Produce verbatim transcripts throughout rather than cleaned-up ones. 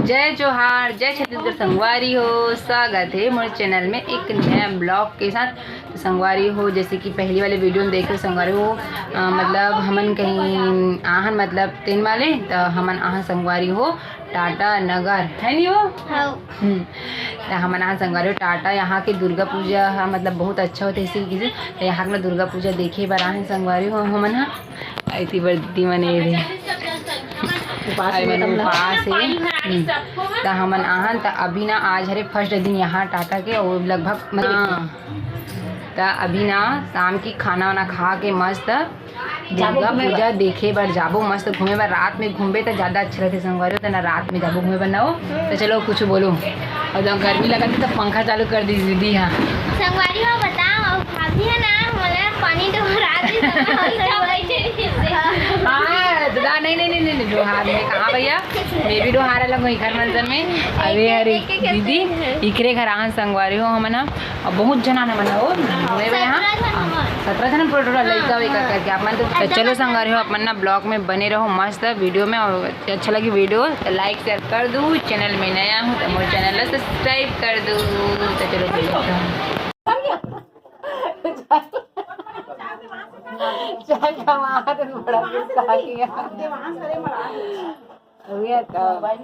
जय जोहार, जय छत्तीसगढ़ संगवारी हो, स्वागत हे मोर चैनल में एक नया ब्लॉग के साथ। तो संगवारी हो, जैसे कि पहली वाले वीडियो में देखे संगवारी हो, अ, मतलब हमन कहीं आहन, मतलब तेन वाले, तो हमन आहन संगवारी हो टाटा नगर, है नी हो? हम्म, तो हमन आहन संगवारी हो टाटा। यहाँ के दुर्गा पूजा ह, मतलब बहुत अच्छा होथे इसी की, तो यहाँ के ना दुर्गा पूजा देखे बर आहन संगवारी हो हमन ह। ऐसी बरदी मने रे। उपास अरे, में मने उपास हे। हम्म। त हमन आहन, त अभी ना आज हरे फर्स्ट दिन यहाँ टाटा के, और लगभग, हाँ। त अभी ना शाम की खाना वाना खा के मस्त दुर्गा पूजा देखे बर जाबो, मस्त घूमे बर। रात में घूमबे त ज्यादा अच्छा लगथे संगवारी हो, त ना रात में जाबो घूमे बर ना हो। त चलो कुछ बोलो, और जब गर्मी लगत हे त पंखा चालू कर दी दीदी। हाँ संगवारी हो, बताओ, अभी है ना, मोला पानी डोहरा दे, तो मैं वैसे बैठे रहिसे। हाँ, दादा, नहीं, नहीं, नहीं, नहीं, नहीं, डोहार नहीं, कहाँ भैया? मैं भी डोहार लगो इखर मंजन में। अरे, अरे, एक, एक, एक, दीदी, एक, एक। इखरे घर आहन संगवारी हो हमन ह, और बहुत जना न मन हो, हुए हुए यहाँ। सत्रह झन हमन। सत्रह झन पूरा टोटल लइका वइका हाँ। करके आप मन तो। तो चलो संगवारी हो, अपन ना ब्लॉग में बने रहो, मस्त वीडियो में, और अच्छा लगी वीडियो तो लाइक शेयर कर दू, चैनल में नया हूँ तो मोर चैनल ला सब्सक्राइब कर दू। तो चलो, चल कमाल, बड़ा गुस्सा किया। भैया, तो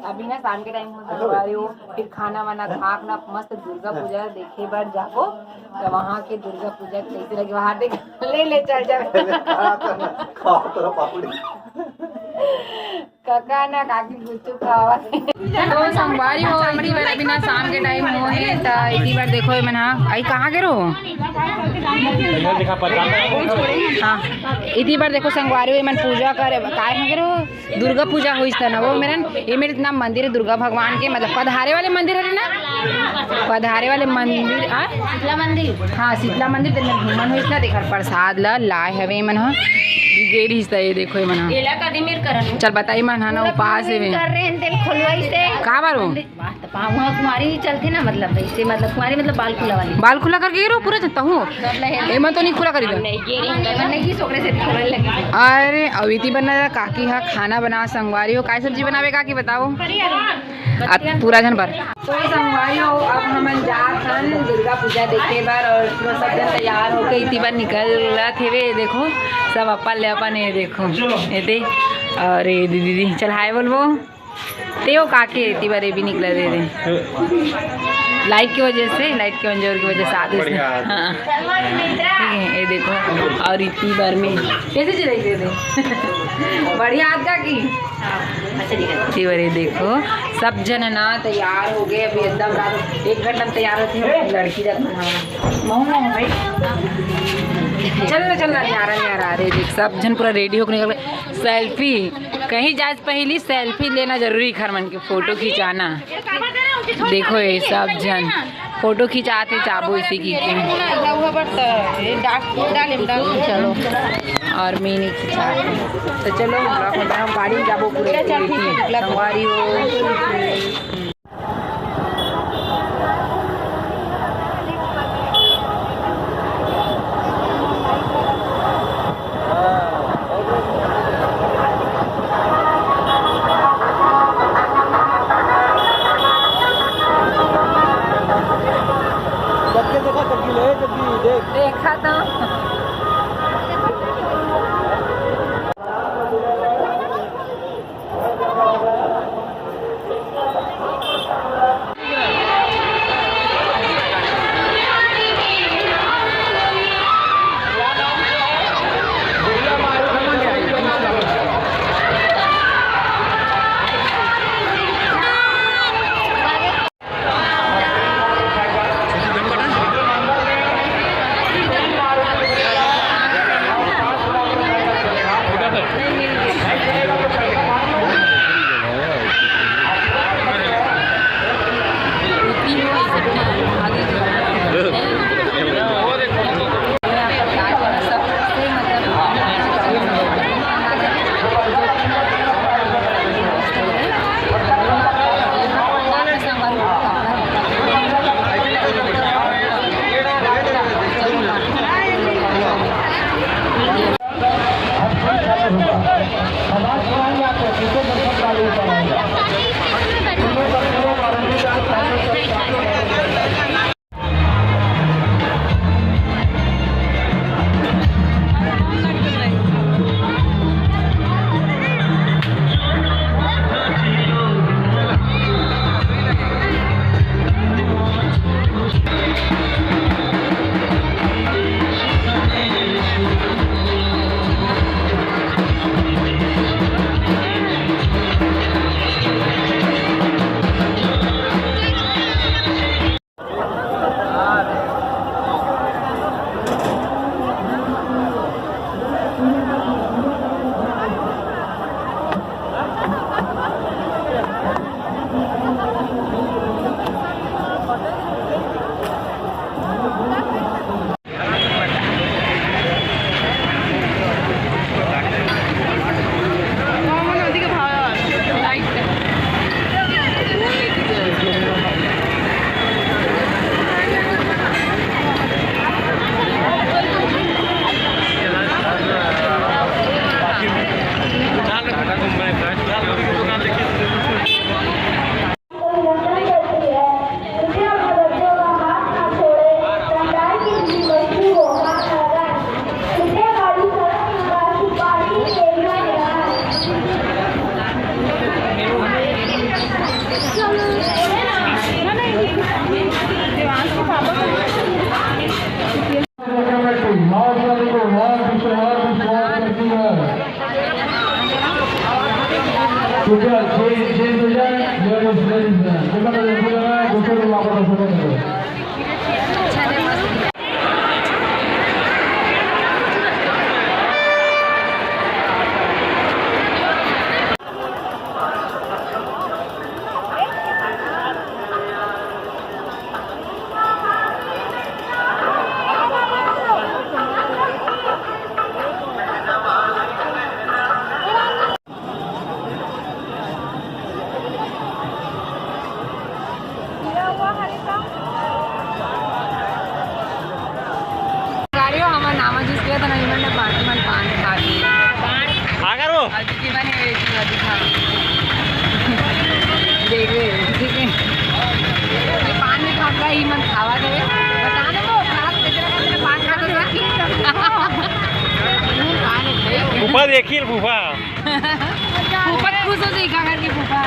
अभी ना शाम के टाइम हो जा रही हो, फिर खाना वाना खा अपना मस्त दुर्गा पूजा देखे बर जाबो। तो वहाँ के दुर्गा पूजा कैसे लगे वहाँ देख, ले ले चल जावे। खाओ तोरा पापड़ी। काका ना काकी गुच्चू खावा। तो संगवारी हो, इसी बार अभी ना शाम के टाइम हो हे, त इसी बार देखो ये मन हा, आई कहाँ गे रहो? इधर दिखा, पहचान। हाँ, इसी बार देखो संगवारी हो, ये मन पूजा करे, काय कहाँ गे रहो? दुर्गा पूजा होइस त ना वो मेरन, ये मेरे इतना मंदिर है दुर्गा भगवान के, मतलब पधारे वाले मंदिर है ना, पधारे वाले मंदिर, आ? शीतला मंदिर। हाँ, शीतला मंदिर, तेरे में घूमन होइस ना, देखर प्रसाद ला लाए हवे ये मन हा, गे रहिस त ये देखो ये मन हा। एला कदी मेर करन। चल बताई मन हा ना, उपास हे। कर रहे हैं, तेल खोलवाई से। का बारो? वाह, त पाँव कुमारी चलथे ना, मतलब ऐसे, मतलब कुमारी मतलब बाल खुला वाली। बाल खुला करके गे रहो पूरा जनता हूँ। मतलब है। एमन तो नहीं खुला करी दा। नहीं, ये नहीं, एमन नहीं, सोकरे से खोले लगे। अरे, अविति बना काकी हा खाना बना संगवारी हो, काय सब्जी बनावे काकी बताओ? अब पूरा झन बर। तो संगवारी हो, अब हमन जात हन दुर्गा पूजा देखे बर और पूरा सब झन तैयार होके इति बर निकलत हेवे। देखो, सब अपन ले अपन, ये देखो, ये दे, और ये दीदी, चल हाय बोलबो। ते वो काके इति बर ये भी निकला दे दे। लाइट की वजह से, लाइट के अंजोर की वजह से आते बढ़िया। हाँ। ठीक है, ये देखो, और इति बर में कैसे चलाई दे दे। बढ़िया हाथ का की। इति बर ये देखो, सब झन ना तैयार हो गए, अभी एकदम रात एक घंटा में तैयार होते हैं, लड़की जात। हाँ। महू, महू भाई। चल ना, चल ना, न्यारा, न्यारा। अरे देख, सब झन पूरा रेडी होके निकल गए। सेल्फी, कहीं जाए से पहली सेल्फी लेना जरूरी, घर मन के फोटो खिंचाना। देखो ये सब झन फोटो खिंचाते, चाबो इसी की। चलो। और मैं नहीं खिंचाते। तो चलो, ब्लॉग में बनाओ, गाड़ी में जाबो पूरे। चल, चल, ठीक है, संगवारी हो। देखा तो। गाड़ियों हमर नामा जूस पिया था ना, इमन ने पान, इमन पान खा ली। पान? अगर वो? और जीवन है, ये जीवन दिखा। देख रहे हो, ठीक है? ये पान भी खा गया, इमन खावा दे। बता ना वो, खास कितना, कितना पान खाता था। पान है। फूफा देखिए, फूफा। फूफा खुश हो जाएगा घर के फूफा।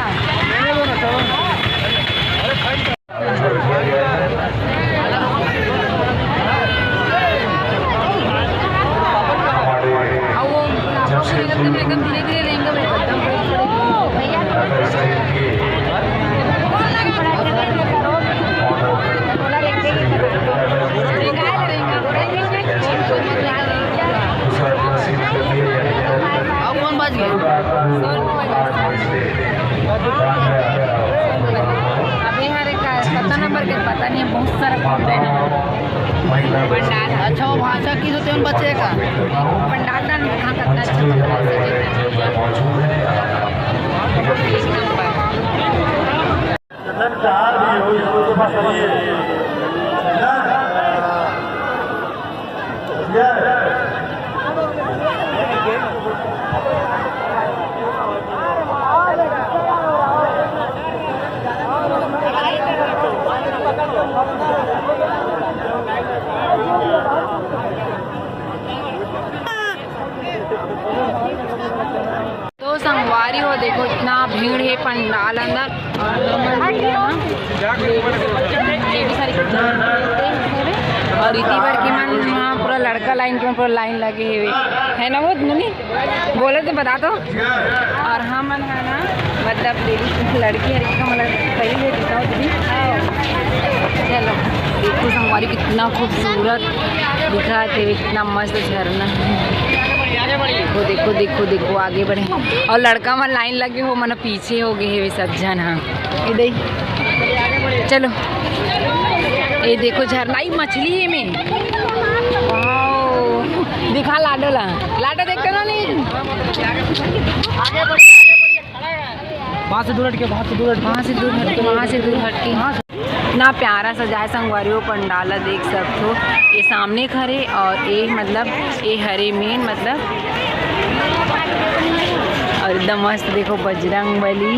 अब कौन बाज गया? अभी हर एक पता नंबर के पता नहीं है, बहुत सारा कॉम्प्लेन है। पंडाल। अच्छा, वो भाषा की तो तेन बचे का? पंडाल डाल में कहाँ करता है, अच्छा पंडाल से जीते हैं। एक नंबर। चार भी हो, इसको तो बस ये। तो संगवारी हो, देखो इतना भीड़ है पंडाल अंदर। और ये भी सारी और इतनी बार की मन वहाँ पूरा लड़का लाइन के पूरा लाइन लगे हुए है ना, वो ननी बोले तो बता दो। और हम मन है ना, मतलब लेडीज लड़की हर एक का मतलब सही है, दिखाओ दीदी। चलो, देखो संगवारी कितना खूबसूरत दिखा थे, इतना मस्त झरना। वो देखो, देखो, देखो, आगे बढ़े। और लड़का मन लाइन लगे हो, मन पीछे हो गए हे सब झन। हाँ, इधर ही। चलो, ये देखो झरना, ई मछली है में। वाओ, दिखा लाडो ला, लाडो देखते ना नहीं। वहाँ से दूर हट के, वहाँ से दूर हट के। वहाँ से दूर हट के, वहाँ से दूर हट के। इतना प्यारा सजाए संगवारी हो पंडाल ला देख सकथो। ये सामने एक हरे और ये मतलब ये हरे मेन मतलब और एकदम मस्त देखो बजरंग बली।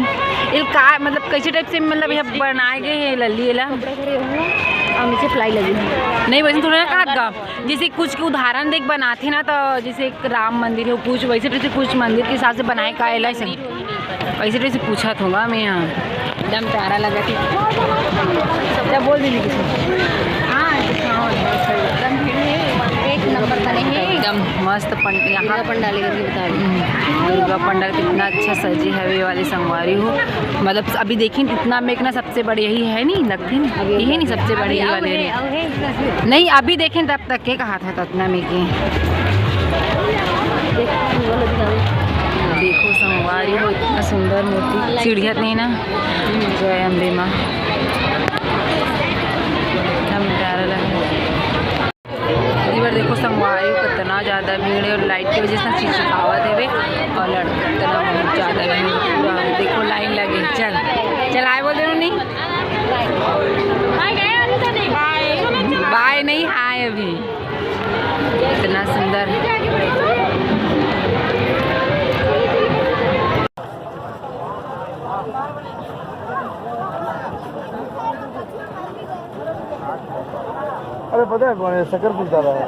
ये का मतलब कैसे टाइप से मतलब ये बनाए गए हैं लल्ली एला? और नीचे प्लाई लगी है। नहीं वैसे थोड़ा ना कहा गा, जैसे कुछ के उदाहरण देख बनाते ना तो जैसे एक राम मंदिर हो कुछ वैसे टाइप से कुछ मंदिर के हिसाब से बनाए का एला ऐसे। ऐसे तो ऐसे पूछा थोड़ा मैं यहाँ। एकदम प्यारा लगा थी। क्या बोल दी किसी? हाँ, हाँ, एकदम भीड़ है, एक नंबर बने हैं। एकदम मस्त पंड-, यहाँ दुर्गा पंडाल करके बता रही हूँ। हम्म, दुर्गा पंडाल कितना अच्छा सजे हवे वाले संगवारी हो। मतलब अभी देखिन इतना में ना सबसे बड़ी यही है नहीं, लगती नहीं, अभी यही नहीं सबसे बड़ी अभी ये वाले है, है। अभी है। नहीं, अभी देखें तब तक के कहा था ततना में के। देखो संगवारी हो, इतना सुंदर मूर्ति, सीढ़िया नहीं ना। जय अम्बे माँ। एकदम प्यारा लगे। ये बार देखो संगवारी हो, कितना ज़्यादा भीड़ है और लाइट की वजह से चिचिकावत है और लड़का इतना बहुत ज़्यादा भीड़ पूरा। देखो लाइन लगे। चल, चल आए बोल दे नहीं। बाय नहीं, हाय अभी। इतना सुंदर। अरे पता है कौन है? शक्कर पुलता रहा है।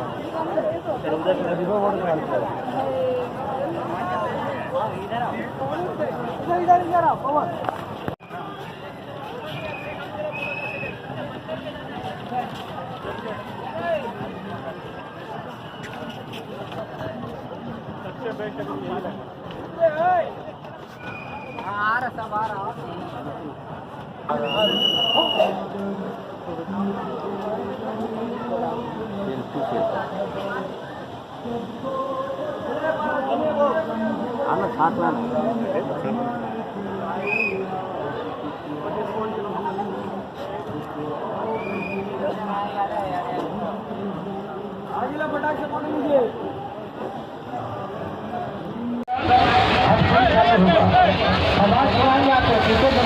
आवाज सुनाई आपको, क्रिकेट